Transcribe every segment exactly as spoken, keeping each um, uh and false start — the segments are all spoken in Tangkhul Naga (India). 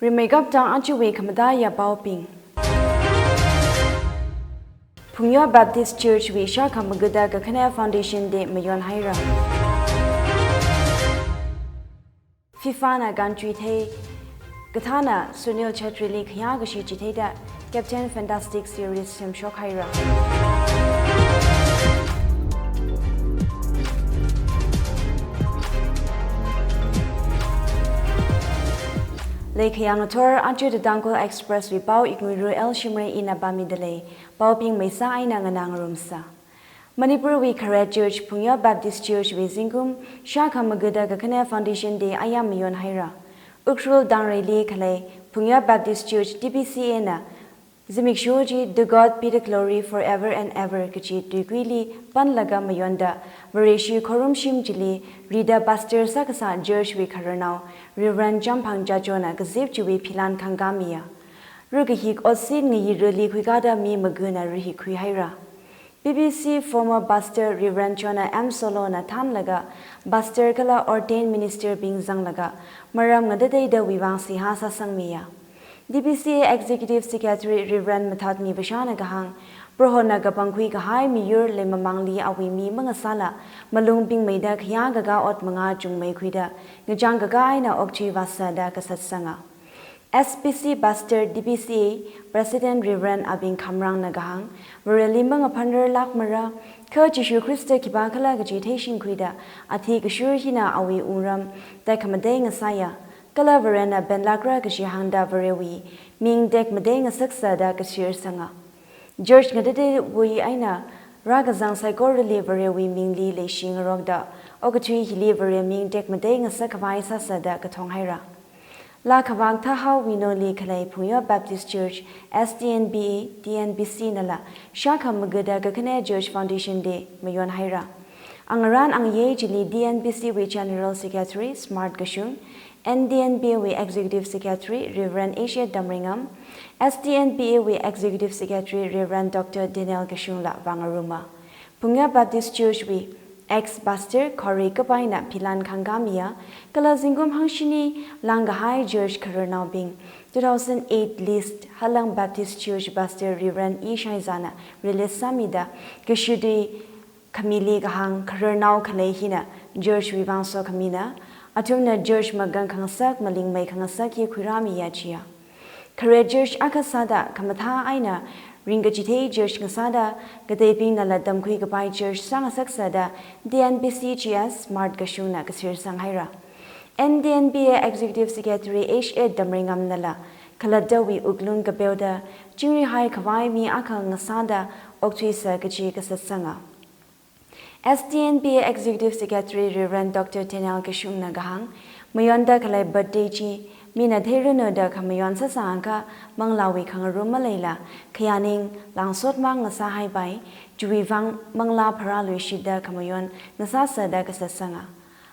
Rimeikapta ajawui khamataiya paobing. Phungyo Baptist Church wui shākha magada kakhane Foundation Day mayon haira. FIFA na kanchui thei kathāna Sunil Chhetri li khayā kashi chitheida Captain Fantastic Series semshok haira. Leikhayang athor aja The Tangkhul Express wui pao Iknguiru L Shimray ina pāmida lei. Paobing maisa eina nganā ngarumsa. Manipur wui khare church Phungyo Baptist Church wui zingkum shākha magada kakhane Foundation Day ayam mayon haira. Ukhrul Dangreili khalei Phungyo Baptist Church T B C A na zimiksho chi "To God be the glory forever and ever" kachi tuikuili panlaga mayonda, Vareshi khorumshim chili rida pastor sākasā church wui khararnao Reverend Champhang Jajona kazip chiwui philan khangkāmiya. Rukahik otsin ngayirali khuikada mi magana ruhik khui haira. B B C former pastor Reverend Jonah M Solo na thanlaga pastor kala ordained minister bing zanglaga maram ngatateidawui vang seihā sāsangmiya. T B C A Executive Secretary Reverend Mathatmi Bashana kahāng, Prohona kapangkhui kahai miyur leimamangli awui mi mangasāla, malung pingmeida khayā kaka ot manga chungmeikhuida, ngachang kaka eina okthui vāsa da kasatsanga. S B C Pastor T B C A President Reverend Abing Khamrang na kahāng, Vareli mangaphanrar lākmara, kha Jishu Khrista khipākhala kachi theishingkhuida, athi kashur hina awui wungram tekhamatei ngasāya, kala Varena penlākra kachi hāngda Varewui ming tekmatei ngasaksa da kachirsanga. Church ngatateiwui eina rākazang saikorali Varewui mingli leishi ngarokda, okathui hili Vare ming tekmatei ngasakkhavai sāsa da kathong haira. Laa khavak thahao Winoli khalei Phungyo Baptist Church, S T N B A, T N B C nala shākha magada kakhane Church Foundation Day mayon haira. Angarān angayei chili T N B C wui General Secretary Smart Kashung, N T N B A wui Executive Secretary Reverend H A Damringam, S T N B A wui Executive Secretary Reverend Doctor Daniel Kashung la vāngaruma. Phungyo Baptist Church wui ex-pastor Khorei Kapaina philan khangkāmiya, kala zingkum hangshini langkahai church khararnaobing, two thousand eight list Halang Baptist Church Pastor Reverend E Shaizana release sāmida, kashitui khamili kahāng khararnao khalei hina church wui vang sokhamina, athumna church magang khangasak malingmei khangasak hi khuirāmiya chiya. Khare church akha sāda khamathā eina ringkachithei church ngasāda, kateibingnala tamkhui kapai church sāngasaksa da T N B C G S Smart Kashungna kachirsang haira. N T N B A Executive Secretary H A Damringamnala khalattawui wuklung kapeoda, chingri haikhavai mi akha ngasāda okthuisa kachi kasatsanga. S T N B A Executive Secretary Reverend Doctor Daniel Kashungna kahāng, mayonda khalei birthday chi mina theiranu da khamayon sāsāngakha manglāwui khangarum maleila, khayāning langsot mang ngasāhaipai, chiwui vang manglā pharāluishitda khamayon ngasāsa da kasatsanga.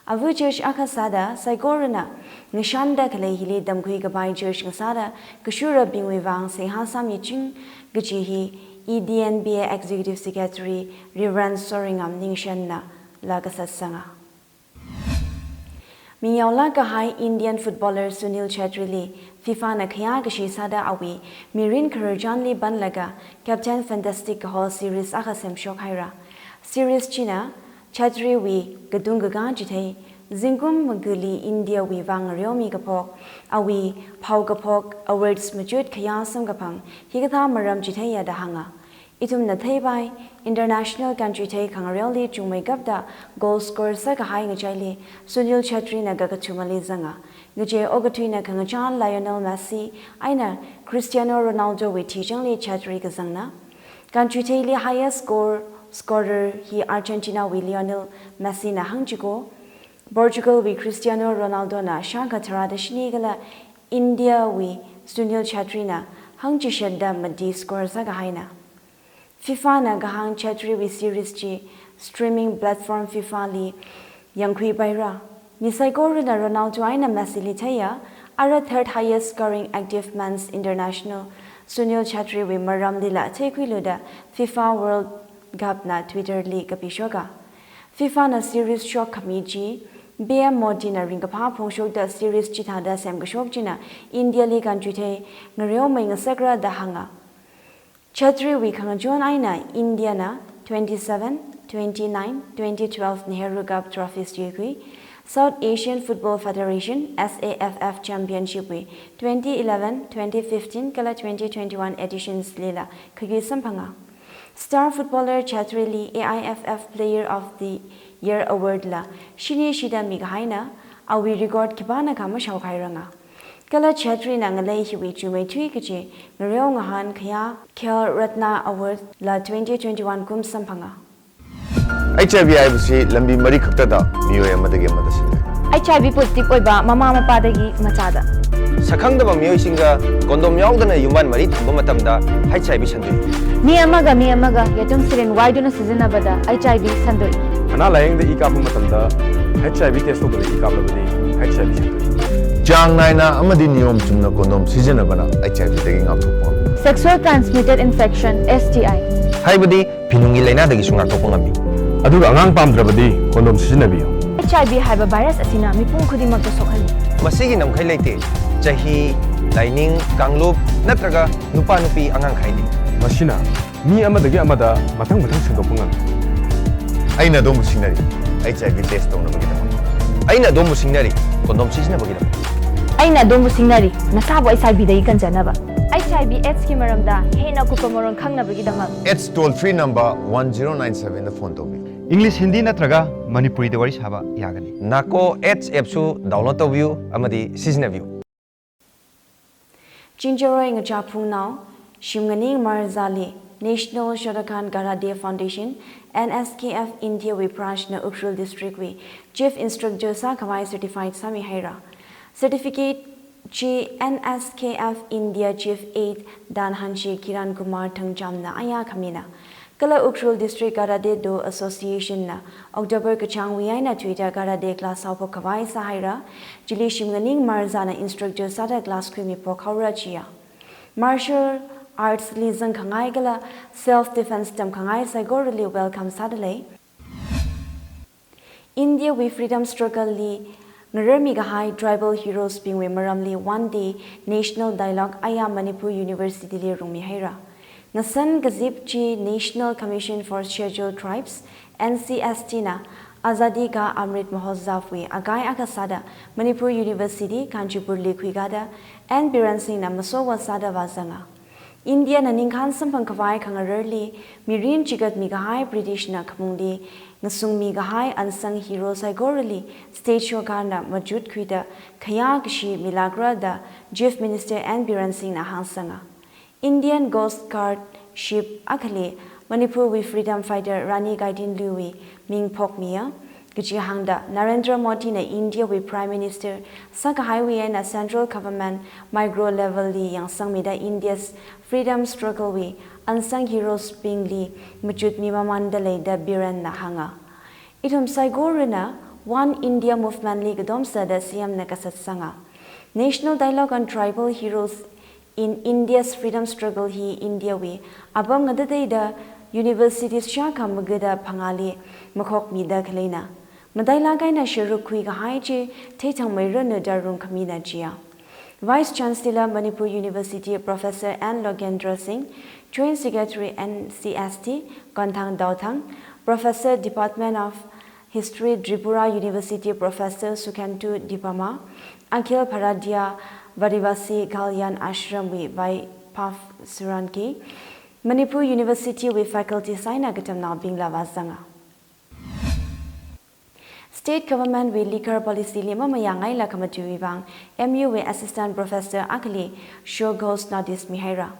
Ava church akha sāda saikorana ngashanda khalei hili tamkhui kapai church ngasāda kashurabingwui vang seihā sāmiching kachi hi E T N B A Executive Secretary Reverend Soringam Ningshenna la kasatsanga. Mingyao lākkahai Indian footballer Sunil Chhetri li FIFA na khayā kashi sāda awui mirin khararchanli panlaga Captain Fantastic kahol series akha semshok haira. Series china Chhetri wui katung kakā chithei, zingkum magali India wui vang ngareomi kaphok, awui phao kaphok, awards machut khayā samkaphang, hikathā maram chitheiya da hānga. Ithumna theipai, international country thei khangareoli chungmeikapta goal score sākahai ngachaili Sunil Chhetri na kakathumali zanga. Ngache okathuina khangachān Lionel Messi eina Cristiano Ronaldo wui thichangli Chhetri kazangna. Country theili highest goal scorer hi Argentina wui Lionel Messi na hangchiko, Portugal wui Cristiano Ronaldo na shākha tharāda shini kala India wui Sunil Chhetri na hangchishatda mati score sākahaina. FIFA na kahāng Chhetri wui series chi streaming platform FIFA li yangkhuipaira. Mi saikorana Ronaldo eina Messi li theiya, ara third highest scoring active men's international Sunil Chhetri wui maramlila theikhuilu da FIFA World Cup na Twitter li kapishoka. FIFA na series shokkhami chi P M Modi na ringkaphā phongshokta series chithāda semkashok china India li kanchuithei ngareomei ngasakra da hānga. Chhatriwui khangachon eina India na twenty seven, twenty nine, twenty twelve Nehru Cup trophies yuikhui, South Asian Football Federation, S A F F Championship wui twenty eleven, twenty fifteen kala twenty twenty-one editions lila khayui samphanga. Star footballer Chhatri li A I F F Player of the Year Award la shini shida mikahaina, awui record khipānakha mashaokhairanga. Kala Chhatri na ngalei hiwui chumeithui kachi ngareo ngahān khayā Khel Ratna Award la twenty twenty-one kum samphanga. H I V ꯍꯥꯏꯕꯁꯤ ꯂꯝꯕꯤ ꯃꯔꯤ ꯈꯛꯇꯗ ꯃꯤꯑꯣꯏ ꯑꯃꯗꯒꯤ ꯑꯃꯗ ꯁꯟꯗꯣꯛꯏ꯫ H I V positive ꯑꯣꯏꯕ ꯃꯃꯥ ꯃꯄꯥꯗꯒꯤ ꯃꯆꯥꯗ꯫ ꯁꯛꯈꯪꯗꯕ ꯃꯤꯑꯣꯏꯁꯤꯡꯒ condom ꯌꯥꯎꯗꯅ ꯌꯨꯝꯕꯥꯟ ꯃꯔꯤ ꯊꯝꯕ ꯃꯇꯝꯗ H I V ꯁꯟꯗꯣꯛꯏ꯫ ꯃꯤ ꯑꯃꯒ ꯃꯤ ꯑꯃꯒ ꯌꯦꯇꯨꯝ syringe ꯋꯥꯏꯗꯨꯅ ꯁꯤꯖꯤꯟꯅꯕꯗ H I V ꯁꯟꯗꯣꯛꯏ꯫ ꯃꯅꯥ ꯂꯥꯌꯦꯡꯗ ꯏ ꯀꯥꯞꯄ ꯃꯇꯝꯗ H I V test ꯇꯧꯕꯗ ꯏ ꯀꯥꯞꯂꯕꯗꯤ H I V ꯁꯟꯗꯣꯛꯏ꯫ ꯆꯥꯡ ꯅꯥꯏꯅ ꯑꯃꯗꯤ ꯅꯤꯌꯣꯝ ꯆꯨꯝꯅ condom ꯁꯤꯖꯤꯟꯅꯕꯅ H I V ꯗꯒꯤ ꯉꯥꯛꯊꯣꯛꯄ ꯉꯝꯃꯤ꯫ Sexual transmitted infection, S T I꯫ ꯍꯥꯏꯕꯗꯤ ꯐꯤꯅꯨꯡꯒꯤ ꯂꯥꯏꯅꯥꯗꯒꯤꯁꯨ ꯉꯥꯛꯊꯣꯛꯄ ꯉꯝꯃꯤ꯫ ꯑꯗꯨꯒ ꯑꯉꯥꯡ ꯄꯥꯝꯗ꯭ꯔꯕꯗꯤ condom ꯁꯤꯖꯤꯟꯅꯕꯤꯌꯨ꯫ H I V ꯍꯥꯏꯕ virus ꯑꯁꯤꯅ ꯃꯤꯄꯨꯝ ꯈꯨꯗꯤꯡꯃꯛꯇ ꯁꯣꯛꯍꯜꯂꯤ꯫ ꯃꯁꯤꯒꯤ ꯉꯝꯈꯩ ꯂꯩꯇꯦ꯫ ꯆꯍꯤ, ꯂꯥꯏꯅꯤꯡ, ꯀꯥꯡꯂꯨꯞ ꯅꯠꯇ꯭ꯔꯒ ꯅꯨꯄꯥ ꯅꯨꯄꯤ ꯑꯉꯥꯡ ꯈꯥꯏꯗꯦ꯫ ꯃꯁꯤꯅ ꯃꯤ ꯑꯃꯗꯒꯤ ꯑꯃꯗ ꯃꯊꯪ ꯃꯊꯪ ꯁꯟꯗꯣꯛꯄ ꯉꯝꯃꯤ꯫ ꯑꯩꯅ ꯑꯗꯣꯝꯕꯨ ꯁꯤꯡꯅꯔꯤ, H I V test ꯇꯧꯅꯕꯒꯤꯗꯃꯛ꯫ ꯑꯩꯅ ꯑꯗꯣꯝꯕꯨ ꯁꯤꯡꯅꯔꯤ, condom ꯁꯤꯖꯤꯟꯅꯕꯒꯤꯗꯃꯛ꯫ ꯑꯩꯅ ꯑꯗꯣꯝꯕꯨ ꯁꯤꯡꯅꯔꯤ, ꯅꯁꯥꯕꯨ H I V ꯗꯒꯤ ꯀꯟꯖꯅꯕ꯫ H I V AIDS ꯀꯤ ꯃꯔꯝꯗ ꯍꯦꯟꯅ ꯑꯀꯨꯞꯄ ꯃꯔꯣꯜ ꯈꯪꯅꯕꯒꯤꯗꯃꯛ AIDS toll free number one zero nine seven ꯗ phone ꯇꯧꯕꯤꯌꯨ꯫ English, Hindi ꯅꯠꯇ꯭ꯔꯒ ꯃꯅꯤꯄꯨꯔꯤꯗ ꯋꯥꯔꯤ ꯁꯥꯕ ꯌꯥꯒꯅꯤ꯫ NACO AIDS app ꯁꯨ download ꯇꯧꯕꯤꯌꯨ ꯑꯃꯗꯤ ꯁꯤꯖꯤꯟꯅꯕꯤꯌꯨ꯫ Chinjaroi ngachaphungnao Shimnganing Marzali National Shotokan Karate Foundation, N S K F India wui branch na Ukhrul District wui Chief Instructor sākhavai certified sāmihaira. Certificate chi N S K F India Chief Aide Dhananshi Kiran Kumar Thangcham na aya khamina. Kala Ukhrul District Karate Do Association na October kachāngwui eina thuida karate class haophok khavai sāhaira, chili Shimnganing Marza na instructor sāda class khuimi phokhaora chiya. Martial arts li zangkhangai kala self defense tamkhangai saikorali welcome sāda lei. India wui freedom struggle li ngararmi kahai tribal heroes bingwui maramli one day national dialogue aya Manipur University li rungmihaira. Ngasan kazip chi National Commission for Scheduled Tribes, N C S T na Azadi Ka Amrit Mahotsav wui akai akha sāda Manipur University, Kanchanpur li khuikada N Biren Singh na masowa sāda vāzanga. India na ningkhān samphang khavai khangararli mirin chigatmi kahai British na khamungli ngasungmi kahai unsung hero saikorali state sorkar na machut khuida khayā kashi milākra da Chief Minister N Biren Singh na hāngsanga. Indian Coast Guard ship akhali Manipur wui freedom fighter Rani Gaidinliu wui ming phokmiya. Kachi hāngda Narendra Modi na India wui Prime Minister sākahaiwui eina central government micro level li yangsangmida India's freedom struggle wui unsung heroes bingli machut mimamanda lei da Biren na hānga. Ithum saikorana One India movement li kadomsa da C M na kasat sanga. National Dialogue on Tribal Heroes in India's Freedom Struggle hi India wui apam ngatateida universities shākha magada phangāli makhokmida khaleina. Matailāk eina sharuk khui kahai chi theithangmeiranu da rungkhamina chiya. Vice Chancellor Manipur University Professor N Logendra Singh, Joint Secretary N C S T Konthang Daothang, Professor Department of History Tripura University Professor Sukhendu Debbarma, Akhil Bharatiya Vadivasi Kalyan Ashram wui Vaibhav Solanki, Manipur University wui faculty eina katamnaobingla vāzanga. State government wui liquor policy li mamayāngaila khamatuiwui vang M U wui assistant professor akhali show cause notice mihaira.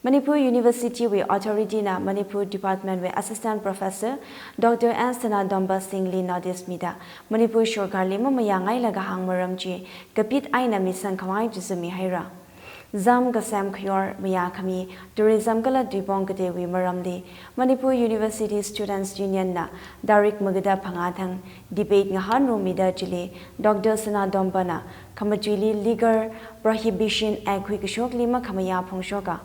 Manipur University wui authority na Manipur Department wui Assistant Professor Doctor N Sanadomba Singh li notice mida Manipur sorkar li mamayāngaila kahāng maram chi kapit eina misang khavai juzu mihaira. Zam kasem khayor mayākhami tourism kala tuipong kateiwui maramli Manipur University Students Union na tarik magada phangā thang debate ngahānrumida chili Doctor Sanadomba na khamatuili Liquor Prohibition Act huikashokli makhamayā phongshoka.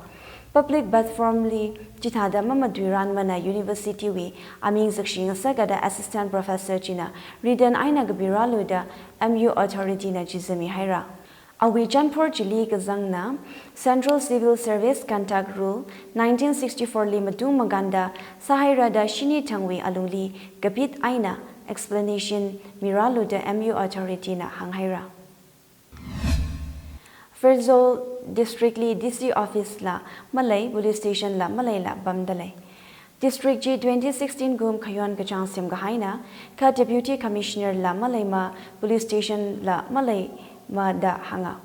Public platform li chithāda mamatuiranmana university wui aming zakshi ngasakada assistant professor china written eina kapirālu da M U authority na chizami haira. Awui chanphor chili kazangna Central Civil Service Conduct Rule nineteen sixty-four li matung makānda sāhaira da shini thangwui alungli kapit eina explanation mirālu da M U authority na hānghaira. Pherzawl district li D C office la malei, police station la maleila pamda lei. District chi twenty sixteen kum khayon kachāng semkahaina, kha Deputy Commissioner la maleima, police station la maleima da hānga.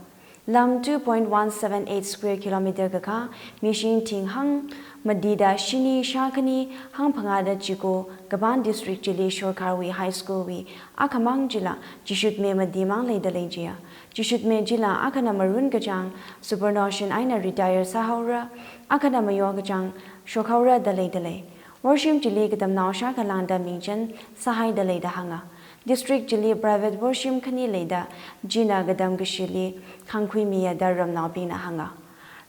Lam two point one seven eight square kilometer kakā, mishing thing hangmatida shini shākhani hangphangāda chiko kapam district chili sorkarwui high school wui akhamang chila chishutme matimang leida lei jiya. Chishutme chila akhana marun kachāng superannuation eina retire sāhaora, akhana mayo kachāng shokhaora da leida lei. Worshim chili katamnao shākha lāngda mingchen sāhaida lei da hānga. District chili private worshim khani leida china katam kashili khangkhuimiya da ramnaobingna hānga.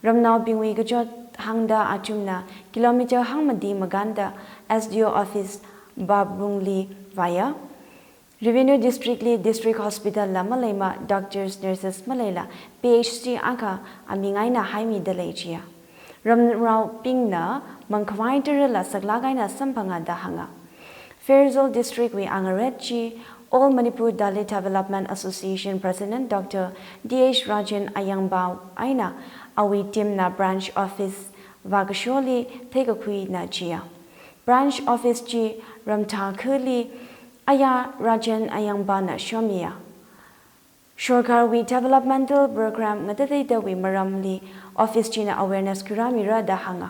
Ramnaobingwui kachot hāngda athumna kilometer hangmati makānda S D O office Babungli vāya. Revenue district li district hospital la maleima, doctors, nurses maleila P H C akha aming eina haimida lei jiya. Ramnaobingna mangkhavai tarala saklāk eina samphanga da hānga. Pherzawl district wui angaret chi All Manipur Dalit Development Association President Doctor D H Rajan Ayangba eina awui team na branch office vākasholi theikakhuina jiya. Branch office chi Ramtha khali aya Rajan Ayangba na shomiya. Sorkarwui developmental program ngatateitawui maramli office china awareness khuirāmira da hānga.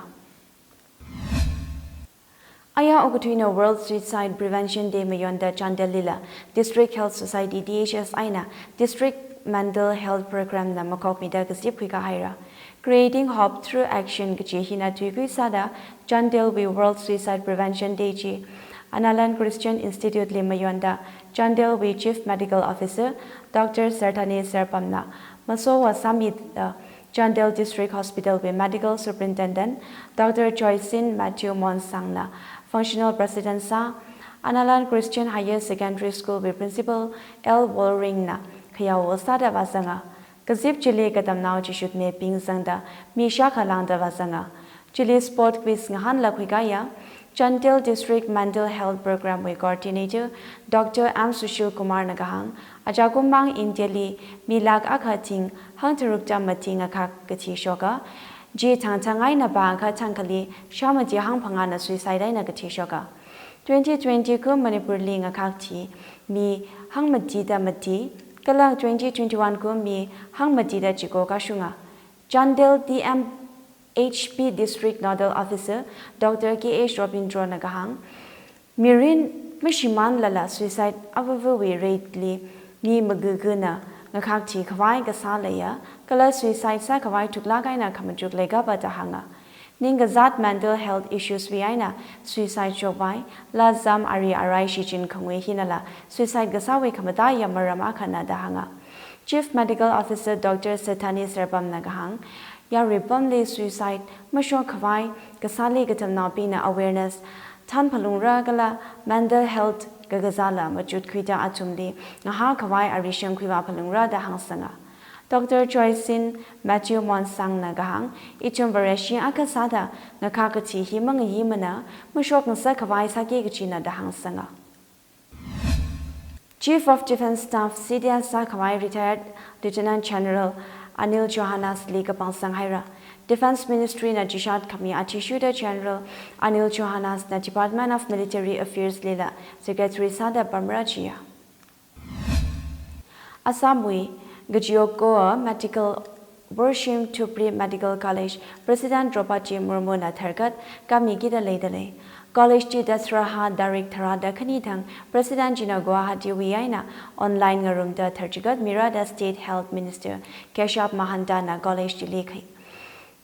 Aya okathuina World Suicide Prevention Day mayonda Chandel lila District Health Society D H S eina District Mental Health Program na makhokmida kazip khuikahaira. Creating Hope Through Action kachi hina tuikui sāda Chandel wui World Suicide Prevention Day chi Analan Christian Institute li mayonda Chandel wui Chief Medical Officer Doctor Serthani Serpam na masowa sāmida Chandel District Hospital wui Medical Superintendent Doctor Joysin Matthew Monsang na Functional President sā, Analan Christian Higher Secondary School wui Principal L Wolring na khayawo sāda vāzanga. Kazip chili katamnao chishutmebing zangda mi shākha lāngda vāzanga. Chili sport quiz ngahānla khuikaya. Chandel District Mental Health Program wui Coordinator Doctor M Sushil Kumar na kahāng, ajakum mang India li mi lakh akha thing hangtharukta mati ngakhak kathi shoka. Chi thangthang eina pākha thangkhali shāmati hangphangāna suicide eina kathi shoka. Twenty twenty kum Manipur li ngakhak thi mi hangmatida mati, kala twenty twenty-one kum mi hangmatida chiko kashunga. Chandel D M H P District Nodal Officer Doctor K H Robindro na kahāng, mirin mashimānlala suicide avāvawui rate li mi magagana ngakhak thi khavai kasā leiya, kala suicide sākhavai thuklāk eina khamachuk leikapa da hānga. Ningkazat mental health issues wui eina suicide shokvai, lazam ari arai shichin khangui hinala suicide kasāwui khamataiya maram akhana da hānga. Chief Medical Officer Doctor Serthani Serpam na kahāng, yarui pamli suicide mashok khavai kasāli katamnaobingna awareness thanphalungra kala mental health kakazāla machut khuida athumli ngahā khavai ari shangkhui vāphalungra da hāngsanga. Doctor Joysin Matthew Monsang na kahāng, ithum Vareshi akha sāda ngakhak kathi hi mangayimana, mashok ngasak khavai sāki kachina da hāngsanga. Chief of Defence Staff C D S sākhavai retired Lieutenant General Anil Chauhanas li kapangsang haira. Defence Ministry na chishat khami athishurda General Anil Chauhanas na Department of Military Affairs lila Secretary sāda pamra jiya. Assam wui Gajiokoa Medical Borshim Thupri Medical College President Droupadi Murmu na tharkat kamikida leida lei. College chi Dasra hā tarik tharāda khani thang President china Guwahati wui eina online ngarumda tharchigat mirada State Health Minister Keshab Mahanta na college chili khai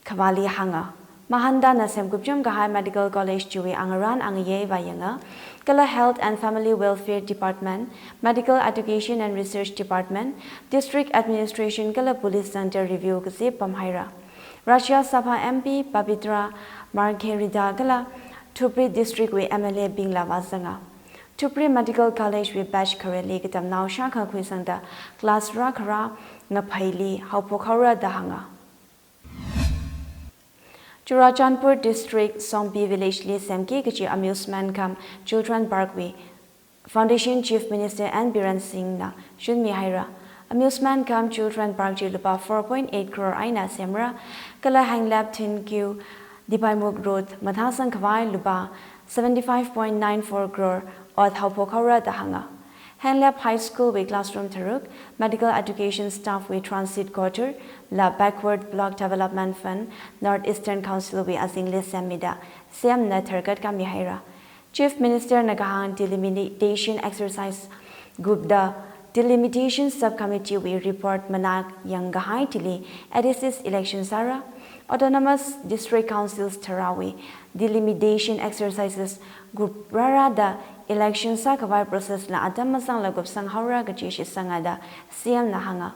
khavāli hānga. Mahanta na semkupcham kahai medical college chiwui angarān angayei vāyanga, kala Health and Family Welfare Department, Medical Education and Research Department, District Administration kala Police Center review kazip pamhaira. Rajya Sabha M P Pabitra Margherita kala Dhubri District wui M L A bingla vāzanga. Dhubri Medical College wui batch khareli katamnao shākha khuisangda class rākhara ngaphaili haophok haora da hānga. Churachandpur District Songpi Village li semki kachi amusement cum children park wui Foundation Chief Minister N Biren Singh na shunmi haira. Amusement cum children park chi lupā four point eight crore eina semra, kala Henglep Thingkiu Dipaimukh Road mathāsang khavai lupā seventy-five point nine four crore ot haophok haora da hānga. Henglep High School wui classroom tharuk, medical education staff wui transit quarter, la Backward Block Development Fund, North Eastern Council wui azingli semmida, C M na tharkat kami haira. Chief Minister na kahāng delimitation exercise kupda delimitation subcommittee wui report manā yangkahai thili A D Cs election sāra, Autonomous District Councils tharāwui delimitation exercises kuprara da election sākhavai process la atam mazangla kupsang haora kachi shitsanga da C M na hānga.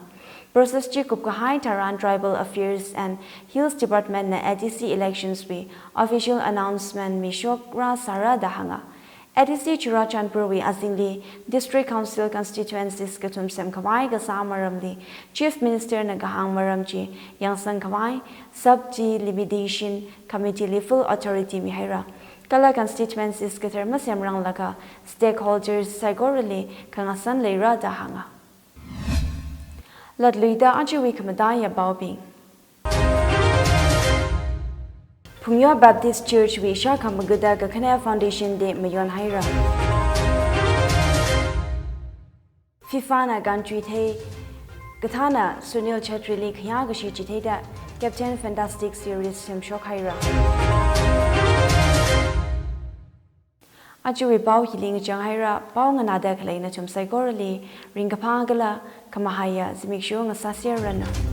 Process chi kupkahai tharan Tribal Affairs and Hills Department na A D C elections wui official announcement mishokra sāra da hānga. A D C Churachandpur wui azingli District Council constituencies kathum semkhavai kasā maramli Chief Minister na kahāng maram chi yangsang khavai sub delimitation committee li full authority mihaira. Kala constituencies kathar masemranglakha stakeholders saikorali khangasan leira da hānga. Latluida ajawui khamataiya paobing. Phungyo Baptist Church wui shākha magada kakhane Foundation Day mayon haira. FIFA na kanchui thei kathāna Sunil Chhetri li khayā kashi chitheida Captain Fantastic Series semshok haira. Ajawui pao hili ngachang haira, pao nganāda khalei nathum saikorali ringkaphā kala khamahaiya zimiksho ngasāserranu.